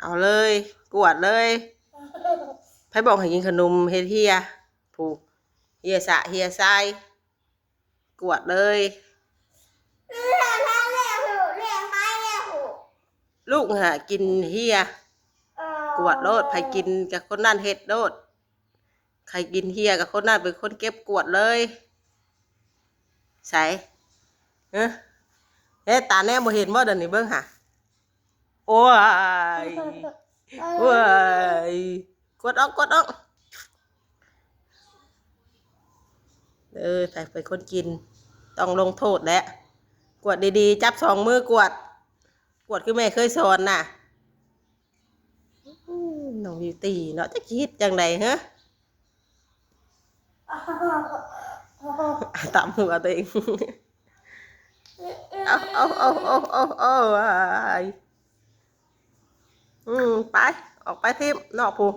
ເອົາເລີຍ ກວດເລີຍ. ໃຜບອກໃຫ້ກິນຂະໜົມເຮັດເຮຍ ຜູ້ເຮຍສະເຮຍຊາຍ. ກວດເລີຍ. ລູກຫາກິນເຮຍ ກວດໂລດ. ໃຜກິນກະຄົນນັ້ນເຮັດໂລດ. ໃຜກິນເຮຍກະຄົນນັ້ນເປັນຄົນເກັບກວດເລີຍ. ໃສ ເອີ ເຮັດຕາແນມບໍ່ເຫັນບໍ່ດຽວນີ້ ເບິ່ງຫາ. ໂອ້ຍ ໂອ້ຍ ກວດອອກ ກວດອອກ. ເອີ ໃຜເປັນຄົນກິນ ຕ້ອງລົງໂທດແຫຼະ. ກວດດີໆ ຈັບສອງມືກວດ ກວດຄືແມ່ເຄີຍສອນນະ. ອືມ ນ້ອງບິວຕີເນາະ ຈັກຊິເຮັດຈັ່ງໃດເຮີ ຕຳຫົວຕົວເອງ. ເອົາ ເອົາ ເອົາ ເອົາ ເອົາ ເອົາ ອືມ ໄປ ອອກໄປທີມນອກພຸ້ນ.